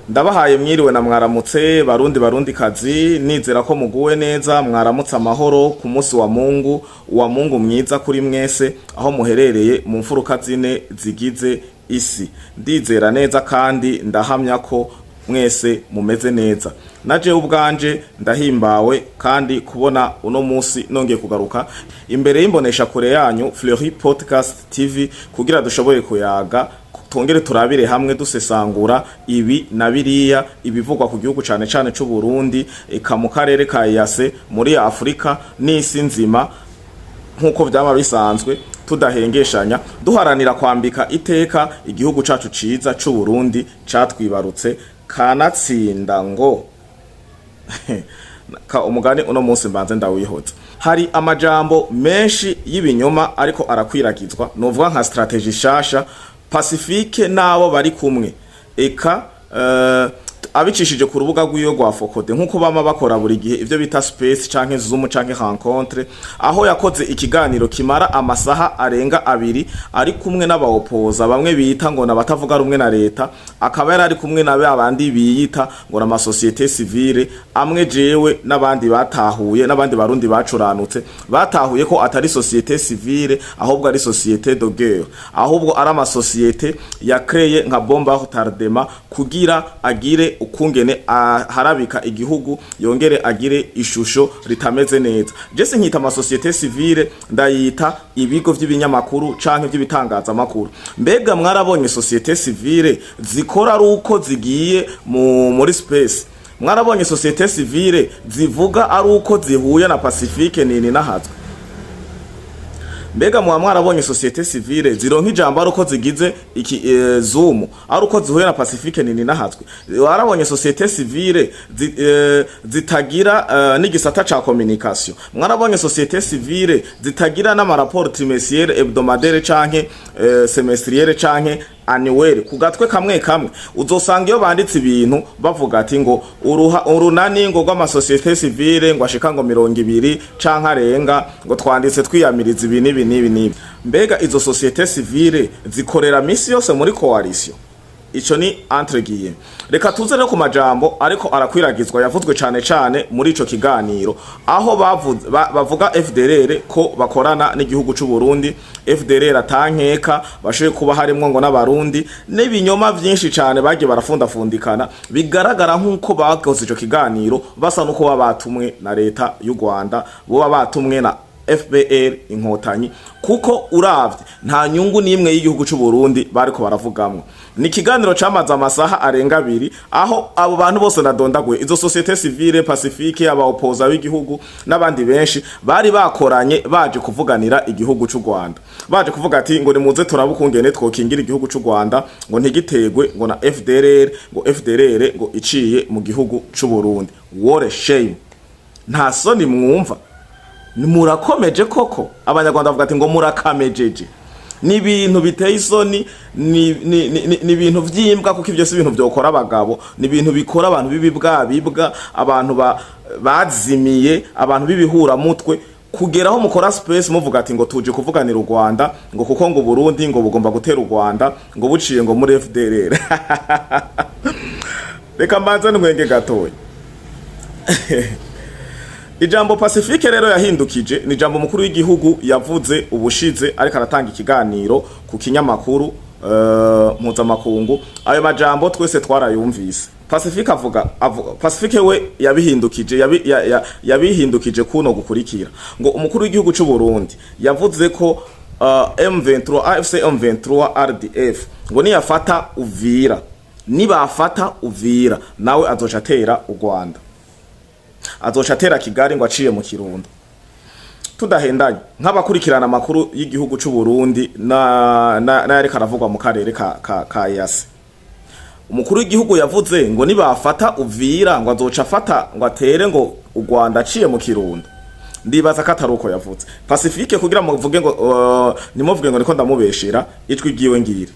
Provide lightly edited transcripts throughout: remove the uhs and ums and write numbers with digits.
Ndabahaye mwiriwe na mwaramutse, Barundi, Barundi kazi. Nizera ko muguwe neza, mwaramutse amahoro ku munsi wa Mungu, wa Mungu mwiza kuri mwese aho muherereye mu mfuruka zine zigize isi. Ndizera neza kandi ndahamya ko mwese mumeze neza. Naje ubwanje ndahimbawe kandi kubona uno munsi nongeye kugaruka imbere y'imbonesha kure yanyu Fleury Podcast TV kugira dushobore kuyaga, twongere turabire hamwe, dusesangura ibi na biriya, ibivugwa ku gihugu cane cane c'u Burundi, eka mu karere ka EAC, muri Afrika n'isi nzima, nk'uko vyama bisanzwe, tudahengeshanya, duharanira kwambika iteka igihugu cacu ciza c'u Burundi catwibarutse. Kanatsinda ngo ka umugani uno munsi mbanze ndawihoza. Hari amajambo menshi y'ibinyoma ariko arakwiragizwa, novuga nka stratégie shasha Pacifique nabo bari kumwe, eka abicishije ku rubuga rw'iyo rwa FOCODE, nk'uko bama bakora buri gihe, ivyo bita space canke Zoom canke rencontre, aho yakoze ikiganiro kimara amasaha arenga 2 ari kumwe n'abaopoza bamwe bita ngo nabatavuga rumwe na leta, akaba yari ari kumwe na babandi biyita ngo na société civile amwe jewe n'abandi batahuye, n'abandi Barundi bacuranutse batahuye ko atari société civile, ahubwo ari société de guerre, ahubwo ari amasosiyete yakreye nka bombe à retardement kugira agire ukungene aharabika igihugu, yongere agire ishusho ritameze neza. Jese nkita amasosiyete civile, ndayita ibigo vy'ibinyamakuru canke vy'ibitangazamakuru. Mbega mwarabonye société civile zikora ari uko zigiye muri space? Mwarabonye société civile zivuga ari uko zihuye na Pacifique nini nahazwe? Mbega muba mwarabonye société civile zironka ijambo ari uko zigize iki Zoom, ari uko zihuye na Pacifique nini nahazwe? Warabonye société civile zitagira n'igisata ca communication? Mwarabonye société civile zitagira n'amaraport trimestriel, hebdomadaire canke semestriel canke annuel ku gatwe kamwe kamwe? Uzosanga iyo banditse ibintu bavuga ati ngo uruha urunani ngo rw'amasosiyete civile ngo ashika ngo 20 canke arenga, ngo twanditse twiyamiriza ibi n'ibi n'ibi n'ibi. Mbega izo société civile zikorera misi yose muri coalition? Ico ni entre guillemets. Reka tuze no ku majambo ariko arakwiragizwa yavuzwe cane cane muri ico kiganiro, aho bavuze bavuga FDLR ko bakorana n'igihugu c'u Burundi, FDLR atankeka bashoboye kuba harimwo ngo n'Abarundi, n'ibinyoma vyinshi cane bagiye barafundafundikana. Bigaragara nk'uko bakoze ico kiganiro basa n'uko baba batumwe na leta y'u Rwanda, boba batumwe na FPR Inkotanyi, kuko uravye nta nyungu n'imwe y'igihugu c'u Burundi bariko baravugamwo. Ni ikiganiro camaze amasaha arenga 2, aho abo bantu bose nadondaguye, izo société civile, Pacifique, abaopoza b'igihugu n'abandi benshi, bari bakoranye baje kuvuganira igihugu c'u Rwanda, baje kuvuga ati ngo nimuze turabukungene twokingira igihugu c'u Rwanda ngo ntigitegwe ngo na FDLR, ngo FDLR ngo iciye mu gihugu c'u Burundi. What a shame! Nta soni mwumva? Murakomeje koko. Abanyarwanda bavuga ati ngo murakamejeje. Ni ibintu biteye isoni, ni ibintu vy'imbwa, kuko ivyo si ibintu vyokora abagabo, ni ibintu bikora abantu b'ibibwa bibwa, abantu bazimiye, abantu b'ibihuramutwe, kugeraho mukora space muvuga ati ngo tuje kuvuganira u Rwanda, ngo kuko ngo Burundi ngo bugomba gutera u Rwanda ngo buciye ngo muri FDLR. Reka mbanze ntwenge gatoya. Ijambo Pacifique rero yahindukije ni ijambo mukuru w'igihugu yavuze ubushize ariko aratanga ikiganiro ku kinyamakuru mpuzamakungu. Ayo majambo twese twarayumvise. Pacifique avuga, Pacifique we yabihindukije yabihindukije kuno gukurikira: ngo umukuru w'igihugu c'u Burundi yavuze ko M23, AFC M23 RDF, ngo niyafata Uvira, nibafata Uvira, nawe azoca atera u Rwanda, azoca atera Kigali ngo aciye mu Kirundo. Tudahendanye, nk'abakurikirana amakuru y'igihugu c'u Burundi na n'ayariko aravugwa mu karere ka EAC, umukuru w'igihugu yavuze ngo nibafata Uvira ngo azoca afata ngo atere ngo u Rwanda aciye mu Kirundo. Ndibaza ko atari uko yavuze Pacifique. Kugira muvuge ngo nimuvuge ngo niko ndamubeshera, ijwi ryiwe ngiri.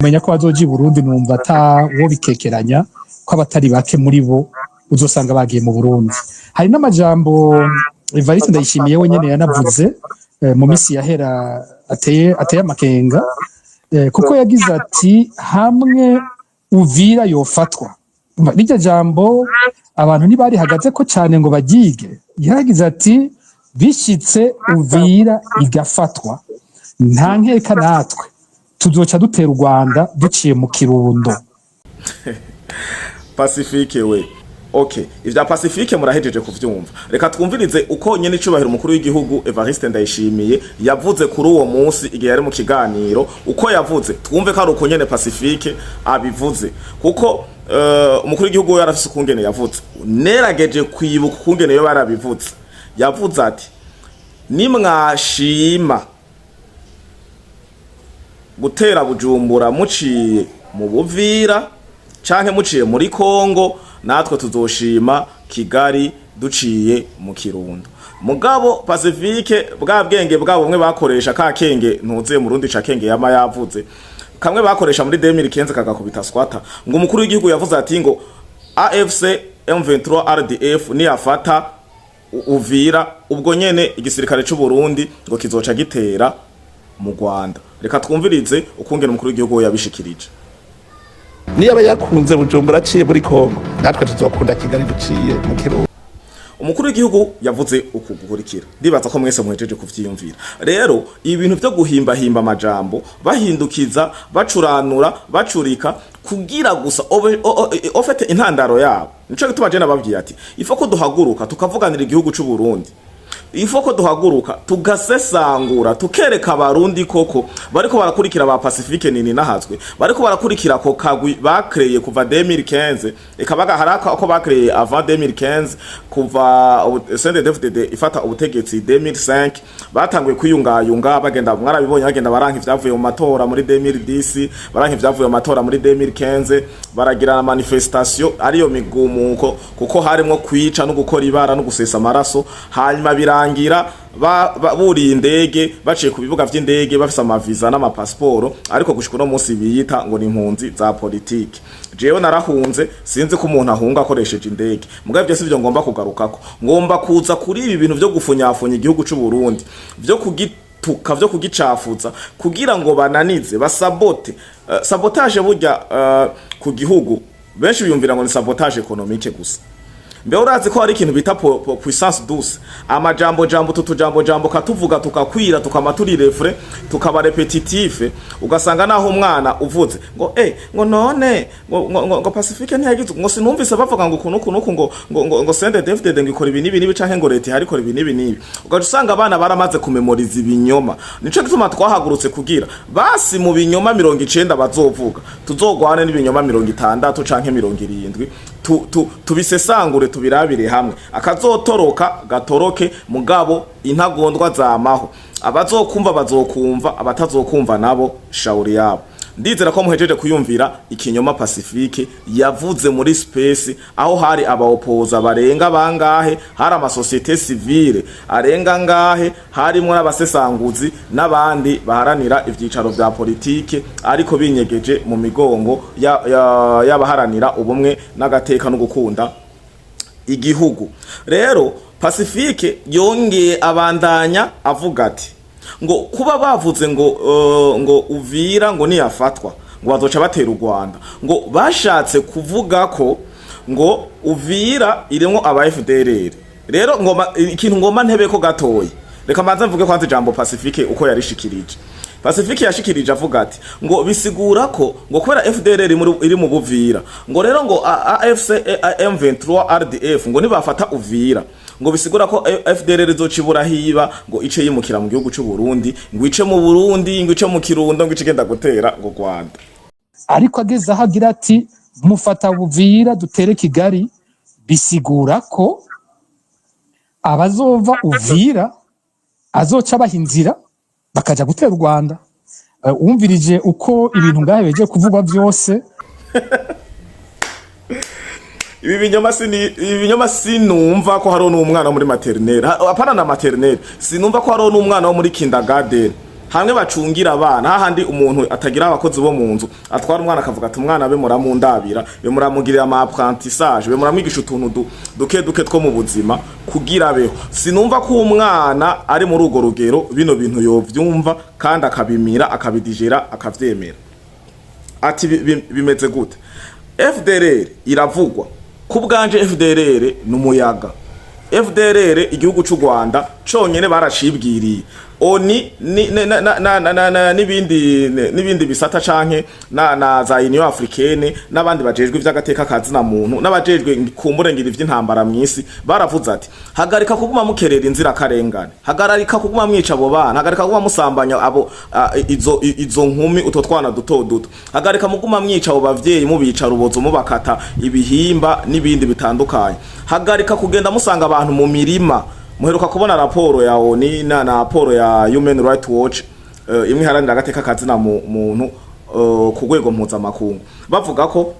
Menya ko bazoja i Burundi, numva ata wo bikekeranya ko abatari bake muri bo uzosanga bagiye mu Burundi. Hari n'amajambo Evariste Ndayishimiye we nyene yanavuze mu misi yahera ateye amakenga, kuko yagize ati hamwe Uvira yofatwa. Umva, rirya jambo abantu ntibarihagaze ko cyane ngo baryige. Yaragize ati: "Bishitse Uvira igafatwa, nta nkeka natwe tuzoca dutera u Rwanda duciye mu Kirundo." Pacifique we, okay, ivya Pacifique murahejeje kuvyumva. Reka twumvirize uko nyene icubahiro umukuru w'igihugu Evariste Ndayishimiye yavuze kuri uwo munsi igihe yari mu kiganiro, uko yavuze, twumve ko ari uko nyene Pacifique abivuze, kuko umukuru w'igihugu we yarafise ukungene yavuze. Nerageje kwibuka ukungene yo barabivuze. Yavuze ati: "Nimwashima gutera Bujumbura muciye mu Buvira canke muciye muri Kongo, natwe tuzoshima Kigali duciye mu Kirundo." Mugabo Pacifique, bwa bwenge bwabo bumwe bakoresha, ka kenge ntuze mu rundi ca kenge yama yavuze, kamwe bakoresha muri 2015 kagakubita swata, ngo umukuru w'igihugu yavuze ati ngo AFC M23 RDF niyafata Uvira, ubwo nyene igisirikare c'u Burundi ngo kizoca gitera mu Rwanda. Reka twumvirize ukungene umukuru w'igihugu yabishikirije. Niba yakunze Bujumbura aciye muri Kongo, natwe tuzokunda Kigali duciye mu Kirundo. Umukuru w'igihugu yavuze uku gukurikira. Ndibaza ko mwese muhejeje kuvyiyumvira. Rero ibintu vyo guhimbahimba amajambo, bahindukiza, bacuranura, bacurika kugira gusa ofete intandaro yabo. Nico gituma je nababwiye ati ifo ko duhaguruka tukavuganira igihugu c'u Burundi, ifo ko duhaguruka tugasesangura, tukereka Abarundi koko bariko barakurikira ba Pacifique nini nahazwe, bariko barakurikira ko kagwi bakreye kuva 2015. Eka baga haraka ko bakreye avant 2015, kuva CNDD-FDD ifata ubutegetsi 2005, batanguye kwiyungayunga bagenda. Mwarabibonye, bagenda baranka ivyavuye mu matora muri 2010, baranka ivyavuye mu matora muri 2015, baragira na manifestation, ariyo migumuko, kuko harimwo kwica no gukora ibara no gusesa amaraso. Hanyuma birangira buriye indege, baciye ku bibuga vy'indege, bafise amaviza n'amapasiporo, ariko gushika uno munsi biyita ngo ni impunzi za politike. Jewe narahunze, sinzi ko umuntu ahunga akoresheje indege. Mugabo ivyo sivyo ngomba kugarukako. Ngomba kuza kuri ibi bintu vyo gufunyafunya igihugu c'u Burundi, vyo kugituka, vyo kugicafuza, kugira ngo bananize, basabote. Sabotage burya ku gihugu, benshi biyumvira ngo ni sabotage économique gusa. Mbe urazi ko hari ikintu bita puissance douce? Amajambo jambo, tutu jambo jambo katuvuga, tukakwira, tukama turi refrain, tukaba répétitif, ugasanga naho umwana uvuze ngo ngo none ngo Pacifique ntiyagize ngo sinumvise bavuga ngo ukuntu ukuntu ngo CNDD-FDD ngo ikora ibi n'ibi n'ibi, canke ngo leta ihari ikora ibi n'ibi n'ibi, ugaca usanga abana baramaze kumemoriza ibinyoma. Nico gituma twahagurutse kugira basi mu binyoma 90 bazovuga, tuzogwane n'ibinyoma 60 canke 70, tubisesangure, tubirabire hamwe. Akazotoroka gatoroke, mugabo intagondwa zamaho. Abazokumva bazokumva, abatazokumva nabo shauri yabo. Ndizera ko muhejeje kuyumvira ikinyoma Pacifique yavuze muri space, aho hari abaopoza barenga bangahe, hari ama société civile arenga ngahe, harimwo n'abasesanguzi n'abandi baharanira ivyicaro vya politike, ariko binyegeje mu migongo y'abaharanira ubumwe n'agateka no gukunda igihugu. Rero Pacifique yongeye abandanya avuga ati ngo kuba bavuze ngo Uvira ngo niyafatwa ngo bazoca batera u Rwanda, ngo bashatse kuvuga ko ngo Uvira irimwo aba FDLR. Rero ngoma ikintu ngoma ntebe ko gatoyi. Reka mbanze mvuge kwanza ijambo Pacifique uko yarishikirije. Pacifique yashikirije avuga ati ngo bisigura ko ngo kubera FDLR iri mu Buvira, ngo rero ngo AFC M23 RDF ngo nibafata Uvira, ngo bisigura ko FDLR izocibura hiba, ngo ice yimukira mu gihugu c'u Burundi, ngo ice mu Burundi, ngo ice mu Kirundo, ngo ice igenda gutera ngo Rwanda. Ariko ageze aho agira ati: "Mufata Buvira dutere Kigali", bisigura ko abazova Uvira azoca abaha inzira bakaja gutera u Rwanda. Wumvirije uko ibintu ngahe beje kuvugwa byose. Ibi binyoma sinumva ko hariho n'umwana wo muri maternelle, apana na maternelle, sinumva ko hariho n'umwana wo muri kindergarten, hamwe bacungira abana, hahandi umuntu atagira abakozi bo mu nzu atwara umwana, akavuga ati: "Umwana be muramundabira, be muramugirira ama apprentissage, be muramwigisha utuntu duke duke two mu buzima kugira abeho." Sinumva ko umwana ari muri urwo rugero bino bintu yovyumva kandi akabimira, akabidigera, akavyemera. Ati bimeze gute? FDLR iravugwa. Ku bwanje FDLR ni umuyaga. FDLR igihugu c'u Rwanda conyene baracibwiriye. ONU ni na na na na na na n'ibindi bisata canke na za Union Africaine n'abandi bajejwe ivy'agateka kazina muntu n'abajejwe kumbure ngira ivy'intambara mw'isi baravuze ati: "Hagarika kuguma mukerera inzira karengane, hagarika kuguma mwica abo bana, hagarika kuguma musambanya abo izo nkumi, utwo twana duto duto, hagarika muguma mwica abo bavyeyi, mubica rubozo, mubakata ibihimba n'ibindi bitandukanye, hagarika kugenda musanga abantu mu mirima." Muheruka kubona raporo ya ONU na raporo ya Human Rights Watch, imwe iharanira agateka kazina muntu ku rwego mpuzamakungu, bavuga ko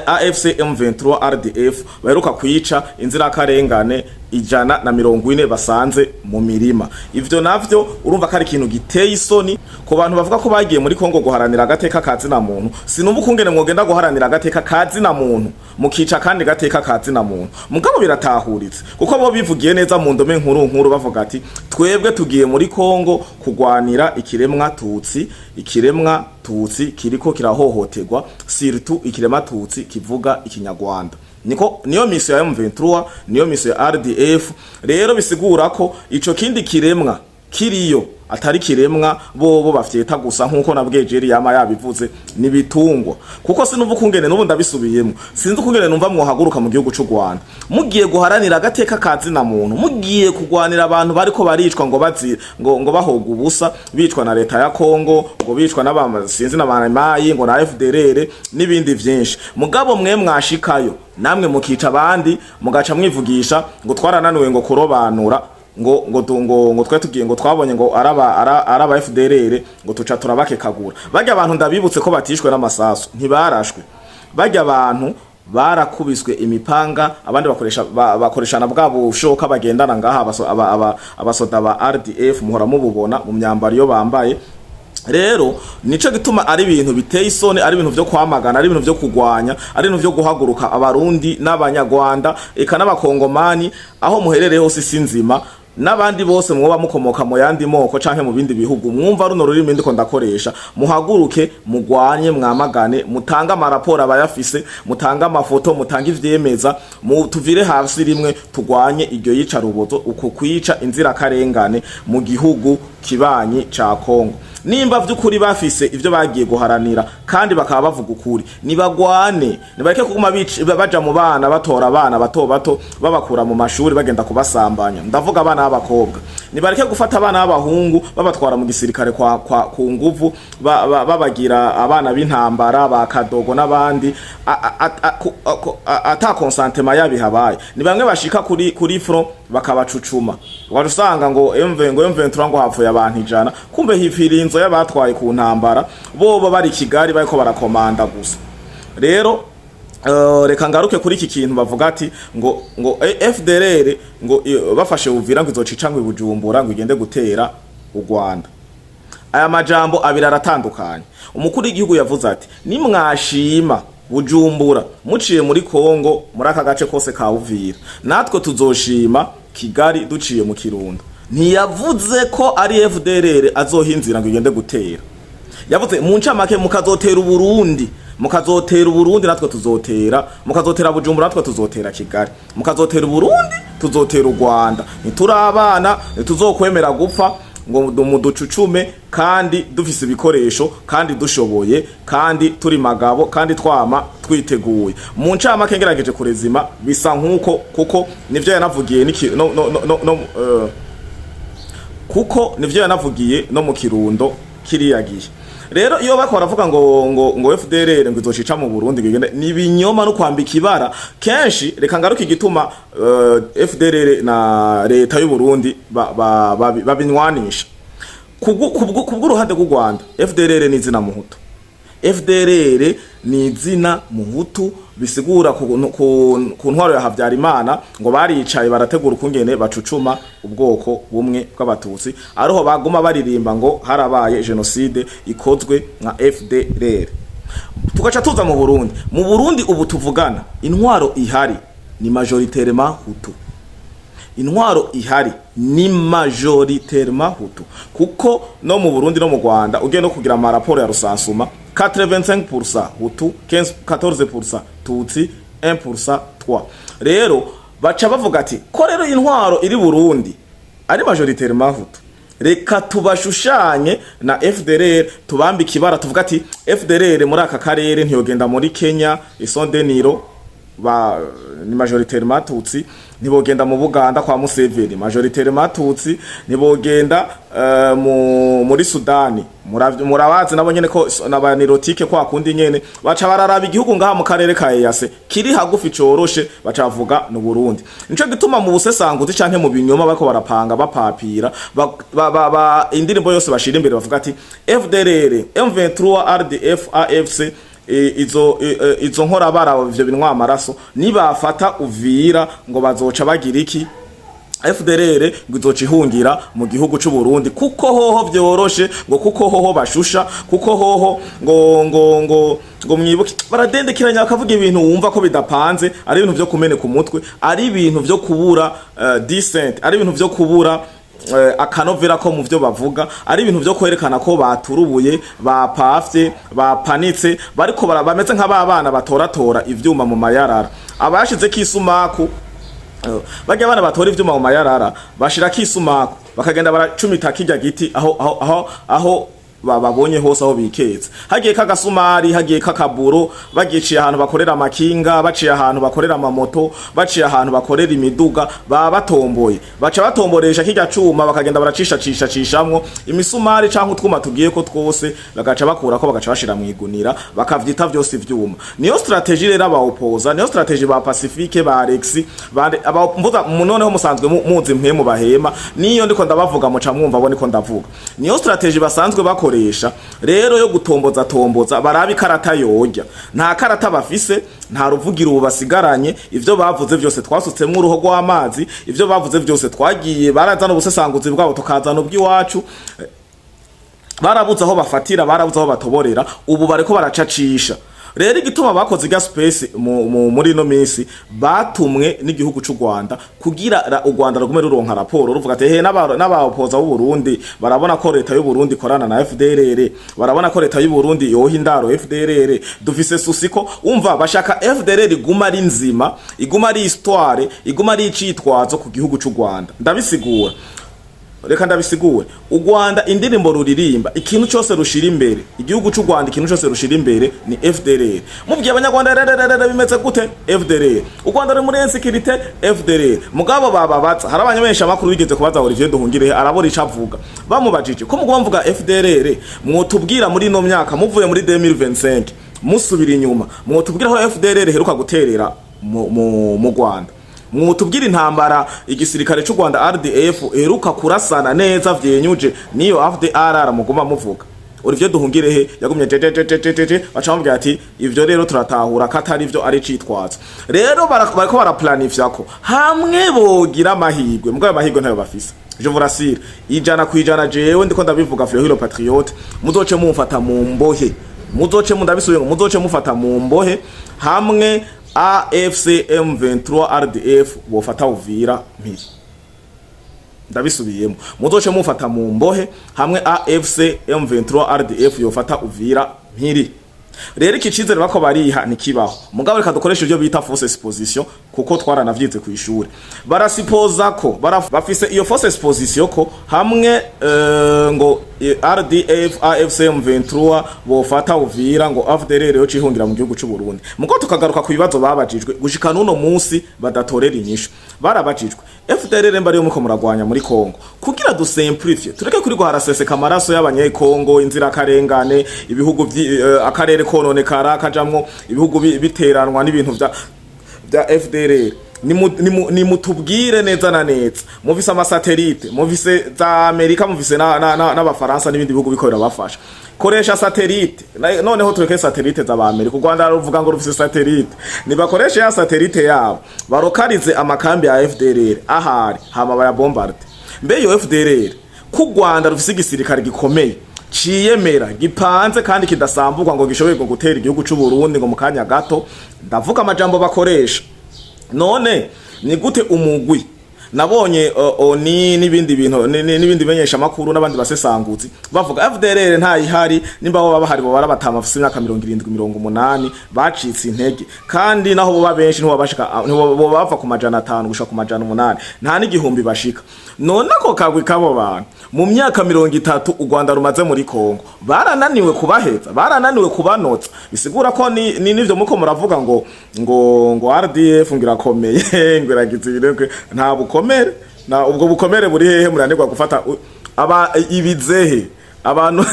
AFC M23 RDF baheruka kwica inzirakarengane 140 basanze mu mirima. Ivyo navyo urumva ko ari ikintu giteye isoni ku bantu bavuga ko bagiye muri Kongo guharanira agateka kazina muntu. Sinumva ukungene mwogenda guharanira agateka kazina muntu mukica kandi gateka kazina muntu. Mugabo biratahuritse kuko bo bivugiye neza mu ndome nkuru nkuru, bavuga ati: "Twebwe tugiye muri Kongo kugwanira ikiremwa tutsi, ikiremwa tutsi kiriko kirahohoterwa, surtout ikiremwa tutsi kivuga ikinyarwanda." Niko niyo mission ya M23, niyo mission ya RDF. Rero bisigura ko ico kindi kiremwa kiriyo atari kiremwa, bobo bafyeta gusa nkuko na Bwejeri yama yabivuze, nibitungwa. Kuko sinumva ukungene, n'ubu ndabisubiyemo, sinzi ukungene numva mwohaguruka mu gihugu c'u Rwanda mugiye guharanira agateka kazina muntu, mugiye kugwanira abantu bariko baricwa ngo bazi ngo bahoga ubusa, bicwa na leta ya Kongo, ngo bicwa n'aba sinzi n'abamayi, ngo na FDLR n'ibindi vyinshi, mugabo mwe mwashikayo namwe mukica abandi, mugaca mwivugisha ngo twarananiwe ngo kurobanura, ngo twe tugiye ngo twabonye ngo araba FDLR, ngo tuca turabakekagura. Barya abantu, ndabibutse ko batishwe n'amasasu, ntibarashwe. Barya abantu barakubiswe imipanga, abandi bakoresha bakoresha na bwa bushoka bagendana ngaha. Abasoda ba RDF muhora mububona mu myambaro iyo bambaye. Rero nico gituma ari ibintu biteye isoni, ari ibintu vyo kwamagana, ari ibintu vyo kugwanya, ari ibintu vyo guhaguruka Abarundi n'Abanyarwanda eka n'Abakongomani aho muherereye hose isi nzima, n'abandi bose mwoba mukomoka mu yandi moko canke mu bindi bihugu mwumva runo rurimi ndiko ndakoresha, muhaguruke mugwanye, mwamagane, mutange amaraporo abayafise, mutange amafoto, mutange ivyemeza, tuvire hasi rimwe tugwanye iryo yicarubozo, uko kwica inzirakarengane mu gihugu kibanyi ca Kongo. Nimba vy'ukuri bafise ivyo bagiye guharanira kandi bakaba bavuga ukuri, nibagwane, nibareke kuguma baja mu bana, batora abana bato bato babakura mu mashuri bagenda kubasambanya, ndavuga abana b'abakobwa. Nibareke gufata abana b'abahungu babatwara mu gisirikare kwa ku nguvu, babagira abana b'intambara ba kadogo n'abandi ata consentement yabihabaye. Ni bamwe bashika kuri front bakabacucuma, waje usanga ngo MV ngo M23 ngo hapfuye abantu 100, kumbe hipfiriye inzo y'abatwaye ku ntambara, bobo bari Kigali bariko barakomanda gusa. Rero reka ngaruke kuri iki kintu bavuga ati ngo FDLR ngo bafashe Uvira ngo izocica ngo ibujumbura ngo igende gutera u Rwanda. Aya majambo abiri aratandukanye. Umukuru w'igihugu yavuze ati: "Nimwashima Bujumbura muciye muri Kongo, muri aka gace kose ka Uvira, natwe tuzoshima Kigali duciye mu Kirundo." Ntiyavuze ko ari FDLR azohinzira ngo igende gutera. Yavuze mu ncamake: mukazotera Uburundi, mukazotera Uburundi natwe tuzotera, mukazotera Bujumbura natwe tuzotera Kigali, mukazotera Uburundi tuzotera u Rwanda. Ntituri abana, ntituzokwemera gupfa ngo muducucume, kandi dufise ibikoresho, kandi dushoboye, kandi turi magabo, kandi twama twiteguye. Mu ncamake, ngerageje kurezima, bisa nk'uko, kuko nivyo yanavugiye niki, no, no, no, no, no, kuko nivyo yanavugiye no mu Kirundo kiriya gihe. Rero iyo bako baravuga ngo FDLR ngo izocica mu Burundi ngo igende, ni ibinyoma no kwambika ibara kenshi. Reka ngaruke igituma FDLR na leta y'u Burundi babinywanisha. Kubw'uruhande rw'u Rwanda, FDLR ni izina muhutu. FDLR ni izina muhutu, bisigura ku ntwaro ya Habyarimana ngo baricaye barategura ukungene bacucuma ubwoko bumwe bw'Abatutsi, ariho baguma baririmba ngo harabaye génocide ikozwe nka FDLR. Tugaca tuza mu Burundi. Mu Burundi ubu tuvugana, intwaro ihari ni majoritairement hutu. Intwaro ihari ni majoritairement hutu, kuko no mu Burundi no mu Rwanda ugiye no kugira amaraporo ya recensement, 85% Hutu, 15, 14% Tutsi, 1% 3. Rero baca bavuga ati ko rero intwaro iri Burundi ari majoritairement Hutu, reka tubashushanye na FDLR, tubambike ibara, tuvuga ati FDLR muri aka karere ntiyogenda muri Kenya, isondeniro ba ni majoritairement Tutsi, ntibogenda mu Buganda kwa Museveni, majoritairement Tutsi, ntibogenda muri Sudani. Murabazi nabo nyene ko n'aba nilotiques kwa kundi nyene. Baca bararaba igihugu ngaha mu karere ka EAC kiri hagufi coroshe, baca bavuga no Burundi. Nico gituma mu busesanguzi canke mu binyoma bariko barapanga bapapira ba indirimbo yose bashira imbere bavuga ati FDLR, M23, RDF, AFC, izo nkorabara, ivyo binwa amaraso, nibafata Uvira ngo bazoca bagira iki? FDLR ngo izoca ihungira mu gihugu c'u Burundi, kuko hoho vyoroshe, ngo kuko hoho bashusha, kuko hoho ngo mwibuke baradendekeranya bakavuga ibintu wumva ko bidapanze, ari ibintu vyo kumeneka umutwe, ari ibintu vyo kubura decent, ari ibintu vyo kubura akanovera ko mu vyo bavuga, ari ibintu vyo kwerekana ko baturubuye, bapafye, bapanitse, bariko bameze nk'ababana batoratora ivyuma mu mayarara abashizeko isumaku. Barya abana batora ivyuma mu mayarara bashirako isumaku, bakagenda baracumita kirya giti aho babonye hose, aho biketse hagiye kagasumari, hagiye kakaburo, bagiciye ahantu bakorera amakinga, baciye ahantu bakorera amamoto, baciye ahantu bakorera imiduga, baba batomboye, baca batomboresha kirya cuma, bakagenda baracisha cisha cishamwo imisumari canke utwuma tugiye ko twose, bagaca bakurako, bagaca bashira mu igunira, bakavyita vyose ivyuma. Niyo stratégie rero abaopoza, niyo stratégie ba Pacifique, ba Alex, ba aba mvuga noneho musanzwe muzi mpemu bahema, niyo ndiko ndabavuga muca mwumva abo niko ndavuga. Niyo stratégie basanzwe bakoresha rero yo gutomboza tomboza, barabe ikarata yorya. Nta karata bafise, nta ruvugiro ubu basigaranye. Ivyo bavuze vyose twasutsemwo uruho rw'amazi, ivyo bavuze vyose twagiye barazana ubusesanguzi bwabo, tukazana ubw'iwacu. Barabuze aho bafatira, barabuze aho batoborera, ubu bariko baracacisha. Rero igituma bakoze irya space muri ino minsi, batumwe n'igihugu c'u Rwanda kugira u Rwanda rugume ruronka raporo, ruvuga ati he n'abapoza b'u Burundi barabona ko leta y'u Burundi ikorana na FDLR, barabona ko leta y'u Burundi yoha indaro FDLR, dufise souci ko umva bashaka FDLR iguma ari nzima, iguma ari histoire, iguma ari icitwazo ku gihugu c'u Rwanda. Ndabisigura, reka ndabisigure. U Rwanda indirimbo ruririmba, ikintu cyose rushira imbere, igihugu cy'u Rwanda ikintu cyose rushira imbere ni FDLR. Mubwiye Abanyarwanda rererere bimeze gute? FDLR. U Rwanda ruri muri insécurité, FDLR. Mugabo bababaza, hari abanyamenyesha makuru bigeze kubaza Olivier Nduhungirehe, arabura ico avuga. Bamubajije ko mugomba mvuga FDLR, mwotubwira muri ino myaka muvuye muri 2025 musubira inyuma, mwotubwira aho FDLR heruka guterera mu Rwanda, mwotubwira intambara igisirikare cy'u Rwanda RDF heruka kurasana neza vyenyuje niyo FDLR muguma muvuga? Olivier Nduhungirehe yagumye jejejejejeje, baca bamubwira ati ivyo rero turatahura ko atari ivyo, ari icitwazo. Rero bariko baraplanifya ko hamwe bogira amahirwe, mugabo amahirwe ntayo bafise, je vous rassure, 100%. Jewe ndiko ndabivuga, Fleury le Patriote, muzoce mumfata mu mbohe, muzoce mundabisubiye, muzoce mufata mu mbohe hamwe AFC M23 RDF bofata Uvira mpiri. Ndabisubiyemo, muzoce mufata mu mbohe hamwe AFC M23 RDF yofata Uvira mpiri. Rero iki cizere bako bariha ntikibaho. Mugabo reka dukoreshe ibyo bita fausse supposition, kuko twaranavyize ku ishuri. Barasipoza ko bafise iyo fausse supposition ko hamwe ngo RDF, AFC M23 bofata Uvira, ngo FDLR yo cihungira mu gihugu c'u Burundi. Mugo tukagaruka ku bibazo babajijwe gushika n'uno munsi badatorera inyishu. Barabajijwe: FDLR mba ariyo muko muragwanya muri Kongo, kugira dusimplifie, tureke kuri haraseseka amaraso y'Abanyekongo, inzirakarengane, ibihugu akarere kononekara kajamwo ibihugu biteranwa n'ibintu vya FDLR, nimutubwire neza na neza, mufise ama satellites, mufise za Amerika, mufise n'Abafaransa n'ibindi bihugu biko birabafasha, koresha satellite. Noneho tureke satellite z'Abamerika, u Rwanda ruvuga ngo rufise satellite, nibakoreshe ya satellite yabo, barokarize amakambi ya FDLR ahari, hama bayabombarde. Mbe iyo FDLR, ko u Rwanda rufise igisirikare gikomeye ciyemera, gipanze kandi kidasamburwa, ngo gishoboye ngo gutera igihugu c'u Burundi ngo mu kanya gato, ndavuga amajambo bakoresha, none ni gute umugwi Nabonye oni n'ibindi bintu n'ibindi menyesha makuru n'abandi basesanguzi bavuga FDLR ntayihari. Nimba bo baba bahari, bo barabatama bafise imyaka 70, 80, bacitse intege. Kandi naho bo benshi ntibabashika, ntibo bava ku 500 gushika ku 800, nta n'igihumbi bashika. None ako kagwi kabo bantu, mu myaka 30 u Rwanda rumaze muri Kongo, barananiwe kubaheza, barananiwe kubanotsa. Bisigura ko ni nivyo muko muravuga ngo RDF ngo irakomeye, ngo iragize ibirego. Nta bukomere na ubwo bukomere buri hehe? Muranirwa gufata aba ibizehe abantu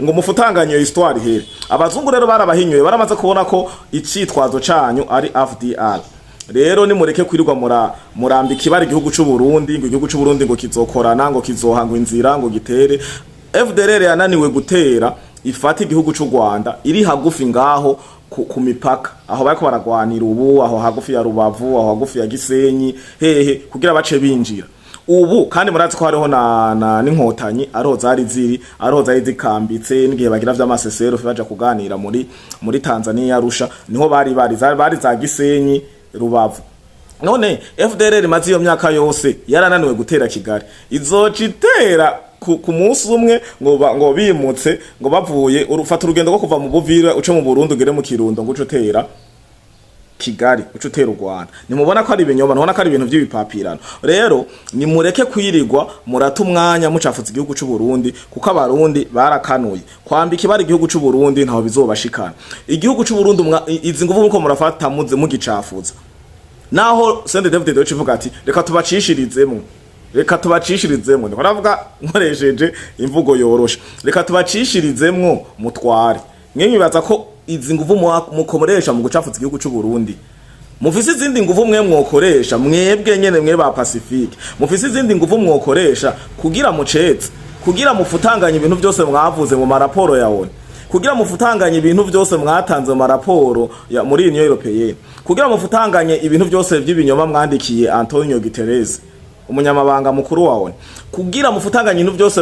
ngo mufutanganye iyo histoire here. Abazungu rero barabahinyuye, baramaze kubona ko icitwazo canyu ari AFDL. Rero nimureke kwirirwa murambika ibara igihugu c'u Burundi, ngo igihugu c'u Burundi ngo kizokorana, ngo kizohangwa inzira, ngo gitere. FDLR yananiwe gutera ifata igihugu c'u Rwanda iri hagufi ngaho ku mipaka aho bariko baragwanira ubu, aho hagufi ya Rubavu, aho hagufi ya Gisenyi, hehe, kugira bace binjira ubu. Kandi murazi ko hariho na n'inkotanyi ariho zari ziri, ariho zari zikambitse n'igihe bagira vy'amasesero baja kuganira muri Tanzania, Arusha, niho bari za Gisenyi, Rubavu. None FDLR imaze iyo myaka yose yarananiwe gutera Kigali, izoca itera ku munsi umwe ngo bimutse, ngo bavuye urufata urugendo rwo kuva mu Buvira uce mu Burundi ugere mu Kirundo, ngo uce utera Kigali, uce utera u Rwanda? Nimubona ko ari ibinyoma? Ntubona ko ari ibintu by'ibipapirano? Rero nimureke kwirirwa murata umwanya mucafuza igihugu c'u Burundi, kuko abarundi barakanuye. Kwambika ibara igihugu c'u Burundi ntaho bizobashikana. Igihugu c'u Burundi izi nguvu muko murafata muze mugicafuza, naho CNDD-FDD ivuga ati reka tubacishirizemo, reka tubacishirizemo, ndiko ndavuga nkoresheje imvugo yoroshe, reka tubacishirizemwo mutware. Mwe mwibaza ko izi nguvu mukoresha mu gucafuza igihugu c'u Burundi, mufise izindi nguvu mwe mwokoresha mwebwe nyene, mwe ba Pacifique, mufise izindi nguvu mwokoresha kugira mucetse, kugira mufutanganye ibintu byose mwavuze mu maraporo ya ONU, kugira mufutanganye ibintu byose mwatanze mu maraporo ya muri Union Européenne, kugira mufutanganye ibintu byose by'ibinyoma mwandikiye Antonio Guterres, umunyamabanga mukuru wa ONU, kugira mufutanganye ibintu byose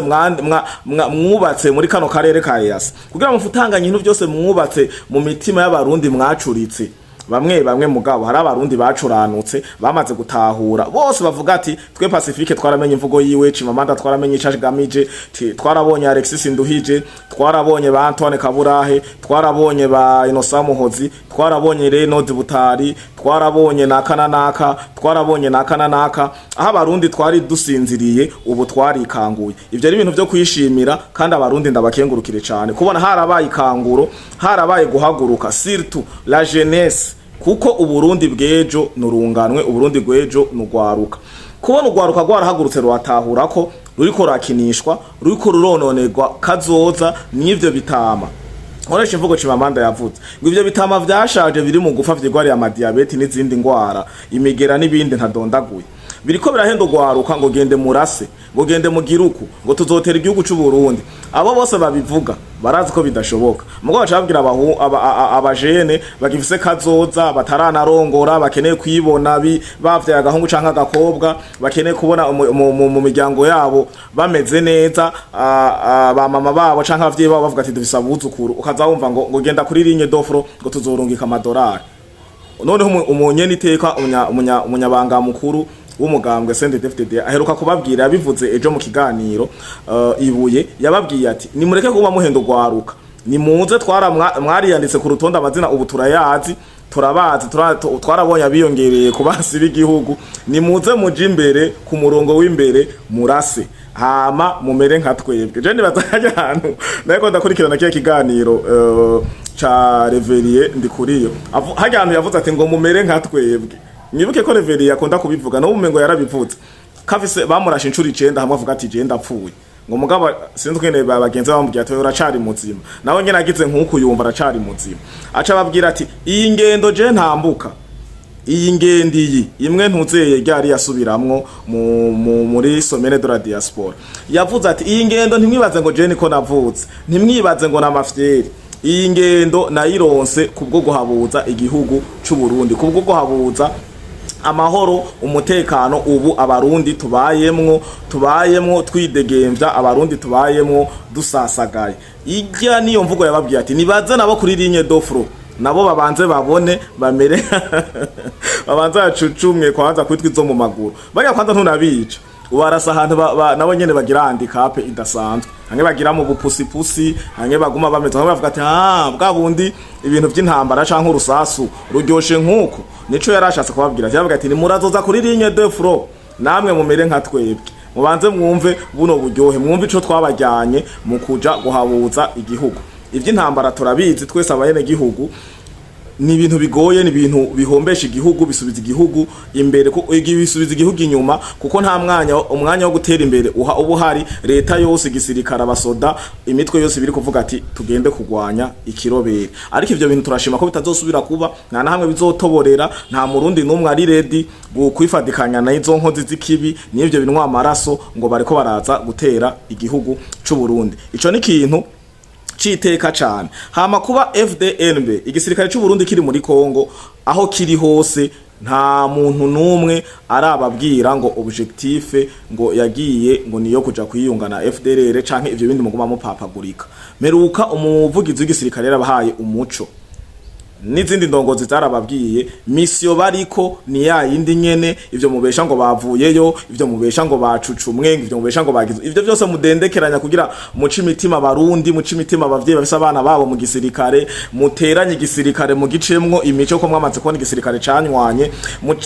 mwubatse muri kano karere ka EAC, kugira mufutanganye ibintu byose mwubatse mu mitima y'abarundi mwacuritse bamwe bamwe? Mugabo hari abarundi bacuranutse bamaze gutahura bose, bavuga ati twe Pacifique twaramenye imvugo yiwe, Chimamanda twaramenye ico agamije, twarabonye Alexis Nduhije, twarabonye ba Antoine Kaburahe, twarabonye ba Innocent Muhozi, twarabonye Renaud Butari, twarabonye naka na naka, twarabonye naka na naka. Aho abarundi twari dusinziriye, ubu twarikanguye. Ivyo ari ibintu vyo kwishimira, kandi abarundi ndabakengurukire cane kubona harabaye ikanguro, harabaye guhaguruka, surtout la jeunesse, kuko uburundi bw'ejo nurunganwe, uburundi bw'ejo nugwaruka. Kubona ugwaruka rwarahagurutse ruratahura ko ruriko rurakinishwa, ruriko rurononerwa kazoza n'ivyo bitama, nkoresha imvugo Chimamanda yavuze, ngo ivyo bitama vyashaje biri mu gufa, vyigwariye amadiyabeti n'izindi ngwara, imigera n'ibindi ntadondaguye, biriko birahenda ugwaruka ngo gende murase, ngo gende mugiruku, ngo tuzotera igihugu c'u Burundi. Abo bose babivuga barazi ko bidashoboka. Mugo baca babwira abajene bagifise kazoza, bataranarongora, bakeneye kwibona bavyaye agahungu canke agakobwa, bakeneye kubona mu miryango yabo bameze neza, ba mama babo canke abavyeyi babo bavuga ati dufise abuzukuru. Ukaza wumva ngo genda kuri ligne de front, ngo tuzorungika amadolari. Noneho umunyene iteka umunyabanga mukuru w'umugambwe CNDD-FDD aheruka kubabwira, yabivuze ejo mu kiganiro ibuye, yababwiye ati nimureke kuba muhenda ugwaruka, nimuze twara mwariyanditse ku rutonde, amazina ubu turayazi, turabazi, twarabonye abiyongereye ku basi b'igihugu. Nimuze muje imbere ku murongo w'imbere murase, hama mumere nka twebwe. Je nibaza hajya ahantu nariko ndakurikirana kiya kiganiro ca Reveriye Ndikuriyo, hajya ahantu yavuze ati ngo mumere nka twebwe. Mwibuke ko Reveriye akunda kubivuga, no umengo yarabivuze kafise bamurashe incuro 9, hamwe avuga ati je ndapfuye, ngo mugabo sinzi ukene bagenzi bamubwiye ati uracari muzima. Nawe nyene agize nk'uku yumva aracari muzima, aca ababwira ati iyi ngendo je ntambuka, iyi ngendo iyi imwe ntuzeye ryari yasubiramwo muri semaine de la diaspora. Yavuze ati iyi ngendo ntimwibaze ngo je niko navutse, ntimwibaze ngo namafyeri, iyi ngendo nayironse kubwo guhabuza igihugu c'u Burundi, kubwo guhabuza amahoro, umutekano ubu abarundi tubayemwo twidegemvya, abarundi tubayemwo dusasagaye. Ijya niyo mvugo yababwiye ati nibaze nabo kuri ligne de front, nabo babanze babone bamere. Babanze bacucumwe kwanza kwitwa izo mu maguru. Bajya kwanza ntunabica, ubarasa ahantu nabo nyene bagira handicap idasanzwe, hamwe bagira mu bupusipusi, hamwe baguma bameze, hamwe bavuga ati: "Ah, bwa bundi ibintu by'intambara canke urusasu ruryoshe nkuko." Nico yarashatse kubabwira. Yavuga ati: "Nimurazoza kuri ligne de front, namwe mumere nka twebwe, mubanze mwumve buno buryohe, mwumve ico twabajyanye mu kuja guhabuza igihugu." Ivy'intambara turabizi twese abanyene gihugu, ni ibintu bigoye, ni ibintu bihombesha igihugu, bisubiza igihugu imbere, bisubiza igihugu inyuma, kuko nta mwanya, umwanya wo gutera imbere uha uba uhari. Leta yose, igisirikare, abasoda, imitwe yose biri kuvuga ati: "Tugende kugwanya ikirobere." Ariko ivyo bintu turashima ko bitazosubira kuba, nta na hamwe bizotoborera. Nta murundi n'umwe ari ready kwifadikanya na izo nkozi z'ikibi n'ivyo binwa amaraso ngo bariko baraza gutera igihugu c'u Burundi. Ico ni ikintu citeka cane. Hama kuba FDNB, igisirikare c'u Burundi, kiri muri Kongo, aho kiri hose, nta muntu numwe arababwira ngo objectif ngo yagiye ngo niyo kuja kwiyunga na FDLR canke ivyo bindi muguma mupapagurika. Meruka umuvugizi w'igisirikare yarabahaye umuco, n'izindi ndongozi zarababwiye mission bariko ni ya yindi nyene. Ivyo mubesha ngo bavuyeyo, ivyo mubesha ngo bacucumwe, ivyo mubesha ngo bagize, ivyo byose mudendekeranya kugira muce imitima abarundi, muce imitima abavyeyi bafise abana babo mu gisirikare, muteranye igisirikare mu gicemwo imico, ko mwamaze kubona igisirikare canywanye,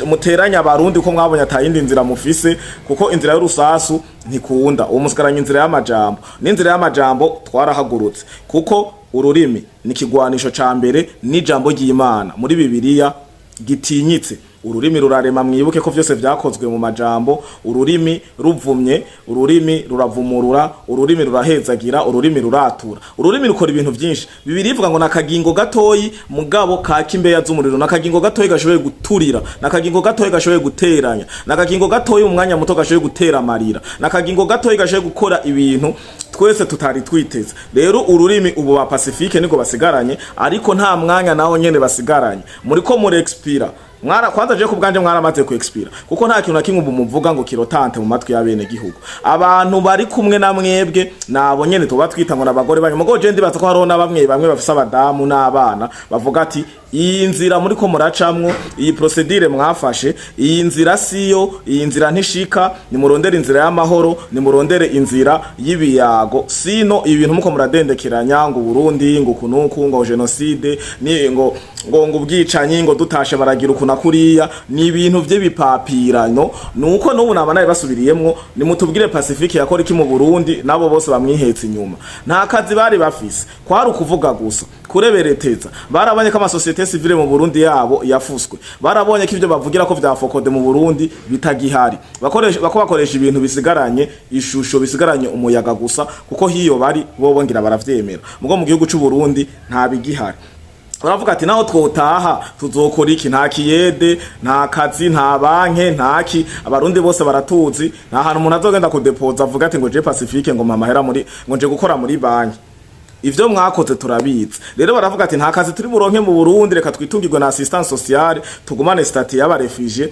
muteranye abarundi, ko mwabonye atayindi nzira mufise, kuko inzira y'urusasu ntikunda. Uwo musigaranye inzira y'amajambo, n'inzira y'amajambo twarahagurutse, kuko ururimi ni ikigwanisho ca mbere n'ijambo ry'Imana muri Bibiliya gitinyitse. Ururimi rurarema. Mwibuke ko vyose vyakozwe mu majambo. Ururimi ruvumye, ururimi ruravumurura, ururimi rurahezagira, ururimi ruratura, ururimi rukora ibintu vyinshi. Bibiliya ivuga ngo nakagingo gatoyi mugabo kaka imbeya z'umuriro, nakagingo gatoyi gashoboye guturira, nakagingo gatoyi gashoboye guteranya, nakagingo gatoyi mu mwanya muto gashoboye gutera amarira, nakagingo gatoyi gashoboye gukora ibintu twese tutari twiteze. Rero ururimi ubu ba Pacifique niko basigaranye, ariko nta mwanya naho nyene basigaranye. Muriko murexpira. Mwara kwanza je kubwanje mwaramaze ku expira, kuko nta kintu na kimwe ubu muvuga ngo kirotante mu matwi y'abene gihugu. Abantu bari kumwe na mwebwe nabo nyene tuba twita ngo nabagore banyu, mugo je ndibaza ko hariho na bamwe bamwe bafise abadamu n'abana bavuga ati: "Iyi nzira muriko muracamwo, iyi procédure mwafashe, iyi nzira siyo, iyi nzira ntishika. Nimurondere inzira y'amahoro, nimurondere inzira y'ibiyago, sino ibintu muko muradendekeranya ngo Burundi ngo kunuku, ngo génocide ni ngo ubwicanyi, ngo dutashe baragira uku na kuriya, ni ibintu vy'ibipapirano." Nuko n'ubu naba nawe basubiriyemwo: nimutubwire Pacifique yakora iki mu Burundi? Nabo bose bamwihetse inyuma nta kazi bari bafise, kwari ukuvuga gusa, kurebereteza. Barabonye ko ama société civile mu Burundi yabo yafuswe, barabonye ko ivyo bavugira ko vya FOCODE mu Burundi bitagihari. Bakoresha bako bakoresha ibintu bisigaranye ishusho, bisigaranye umuyaga gusa, kuko hiyo bari bo bongira baravyemera, mugo mu gihugu c'u Burundi nta bigihari. Baravuga ati: "Naho twotaha tuzokora iki? Nta kiyede, nta kazi, nta banke, nta ki. Abarundi bose baratuzi, nta hantu umuntu azogenda kudepoza avuga ati ngo je Pacifique ngo mpa amahera muri ngo nje gukora muri banki. Ivyo mwakoze turabizi." Rero baravuga ati: "Nta kazi turi buronke mu Burundi, reka twitungirwe na assistance sociale, tugumane statut y'aba réfugiés,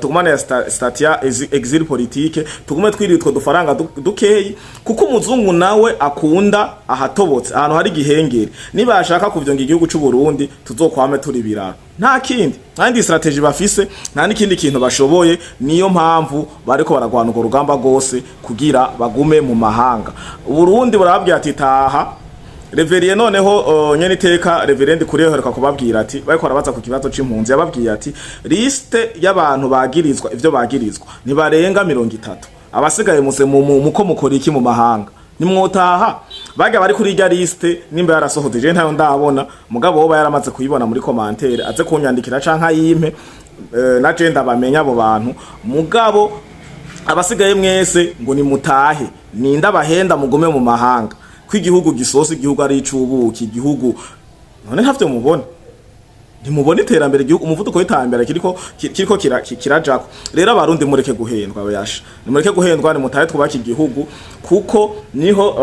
tugumane statut ya exil politique, tugume twiritwa dufaranga dukeyi," kuko umuzungu nawe akunda ahatobotse, ahantu hari igihengeri. Niba ashaka kuvyonga igihugu c'u Burundi, tuzokwame turi biraro. Nta kindi, nta yindi stratégie bafise, nta n'ikindi kintu bashoboye. Niyo mpamvu bariko baragwana urwo rugamba rwose kugira bagume mu mahanga. Burundi burababwira ati: "Taha." Révérend noneho nyene iteka Révérend kuri heruka kubabwira ati, bariko barabaza ku kibazo c'impunzi, yababwiye ati: "Liste y'abantu bagirizwa ivyo bagirizwa ntibarenga 30. Abasigaye muze muko mukora iki mu mahanga? Nimwotaha." Barya bari kuri irya liste, nimba yarasohotse, je ntayo ndabona, mugabo woba yaramaze kuyibona muri commentaire aze kunyandikira canke ayimpe, na je ndabamenya abo bantu. Mugabo abasigaye mwese ngo nimutahe. Ninda bahenda mugume mu mahanga ko igihugu gisosa, igihugu ari icubuki, igihugu none ntavyo mubona? Ntimubona iterambere igihugu, umuvuduko w'iterambere kiriko kirajako? Rero abarundi mureke guhendwa, bayasha, nimureke guhendwa, nimutahe twubake igihugu, kuko niho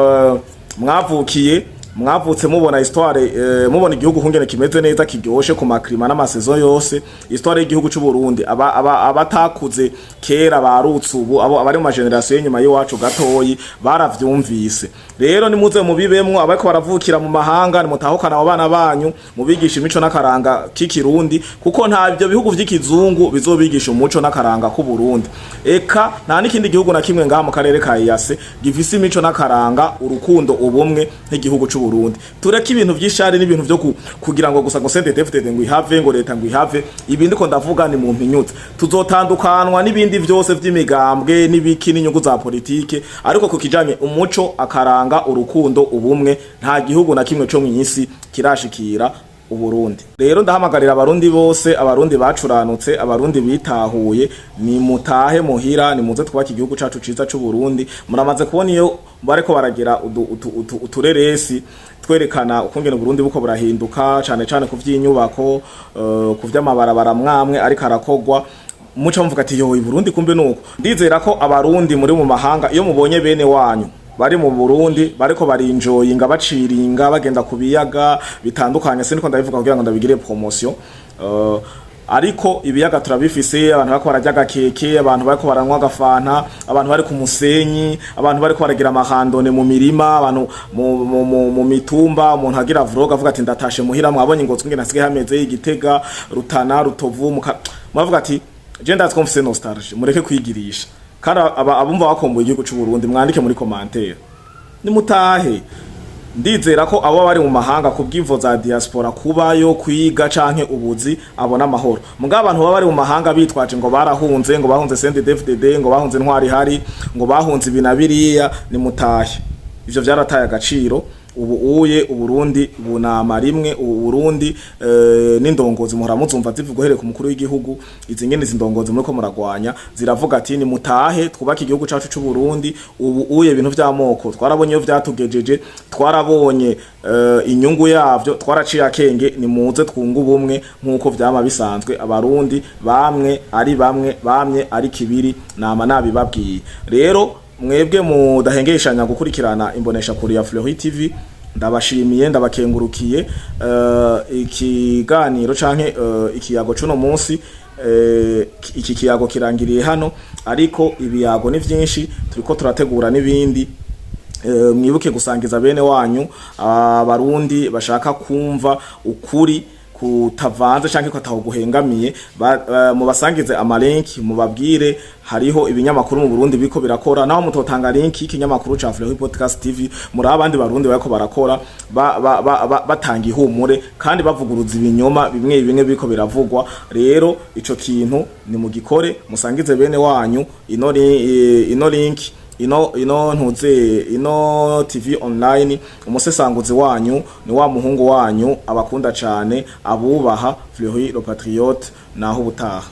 mwavukiye. Mwavutse mubona histoire, mubona igihugu kungene kimeze neza, kiryoshe ku ma climat n'ama saison yose. Histoire y'igihugu c'u Burundi, aba abatakuze kera barutse ubu, abo abari mu ma génération y'inyuma y'iwacu gatoyi baravyumvise. Rero nimuze mubibemwo. Abariko baravukira mu mahanga, nimutahukana abo bana banyu, mubigisha imico n'akaranga k'ikirundi, kuko nta byo bihugu vy'ikizungu bizobigisha umuco n'akaranga k'u Burundi. Eka nta n'ikindi gihugu na kimwe ngaha mu karere ka EAC gifise imico n'akaranga, urukundo, ubumwe nk'igihugu c'u Burundi. Tureke ibintu vy'ishari n'ibintu vyo kugira ngo gusa ngo CNDD-FDD ngo ihave, ngo leta ngo ihave. Ibi ndiko ndavuga ni mu mpinyutse, tuzotandukanwa n'ibindi vyose vy'imigambwe n'ibiki n'inyungu za politike, ariko ku kijanye umuco, akaranga, urukundo, ubumwe, nta gihugu na kimwe co mw'isi kirashikira Uburundi. Rero ndahamagarira Abarundi bose, Abarundi bacuranutse, Abarundi bitahuye, ni mutahe muhira, ni muze twubake igihugu cacu ciza c'u Burundi. Muramaze kubona iyo bariko baragira utureresi twerekana ukungene Burundi buko burahinduka, cane cane ku vy'inyubako, ku vy'amabarabara mwamwe ariko arakogwa, muca muvuga ati: "Yo, i Burundi kumbe nuko." Ndizera ko Abarundi muri mu mahanga, iyo mubonye bene wanyu bari mu Burundi bariko barinjoyinga, baciringa, bagenda ku biyaga bitandukanye, siniko ndabivuga kugira ngo ndabigire promotion, ariko ibiyaga turabifise. Abantu bariko bararya agakeke, abantu bariko baranywa agafanta, abantu bari ku musenyi, abantu bariko baragira ama randonnées mu mirima, abantu mu mitumba, umuntu agira vlog avuga ati: "Ndatashe muhira." Mwabonye ngo twingene hasigaye hameze Igitega, Rutana, Rutovu, muravuga ati: "Je ndazi ko mfise nostalgie." Mureke kwigirisha. Kandi abumva bakomboye igihugu c'u Burundi, mwandike muri commentaire, nimutahe. Ndizera ko abo bari mu mahanga kubw'imvo za diaspora, kubayo, kwiga canke ubuzi, abona amahoro. Mugabo abantu baba bari mu mahanga bitwaje ngo barahunze, ngo bahunze CNDD-FDD, ngo bahunze intwari hari, ngo bahunze ibi na biriya, nimutahe. Ivyo vyarataye agaciro. Ubu uye Uburundi bunama rimwe. Ubu Burundi, n'indongozi muhora muzumva zivuga, uhereye ku mukuru w'igihugu, izi ngene izi ndongozi muriko muragwanya ziravuga ati: "Ni mutahe twubake igihugu cacu c'u Burundi." Ubu uye ibintu vy'amoko twarabonye iyo vyatugejeje, twarabonye inyungu yavyo, twaraciye akenge. Ni muze twunga ubumwe nk'uko vyama bisanzwe. Abarundi bamwe ari bamwe, bamye ari kibiri, nama nabibabwiye. Rero mwebwe mudahengeshanya gukurikirana imbonesha kure ya Fleury TV, ndabashimiye, ndabakengurukiye. Ikiganiro canke ikiyago cuno munsi, iki kiyago kirangiriye hano, ariko ibiyago ni vyinshi, turiko turategura n'ibindi. Mwibuke gusangiza bene wanyu Abarundi bashaka kumva ukuri kutavanze canke ko guhengamiye, mubasangize ama link, mubabwire hariho ibinyamakuru mu Burundi biko birakora. Naho mutotanga link y'ikinyamakuru ca Fleury Podcast TV, muri abandi Barundi bariko barakora, batanga ihumure kandi bavuguruza ibinyoma bimwe bimwe biko biravugwa. Rero ico kintu ni mugikore, musangize bene wanyu ino link, ino ntuze, ino TV online. Umusesanguzi wanyu ni wa muhungu wanyu abakunda cane, abubaha, Fleury le Patriote. Naho ubutaha.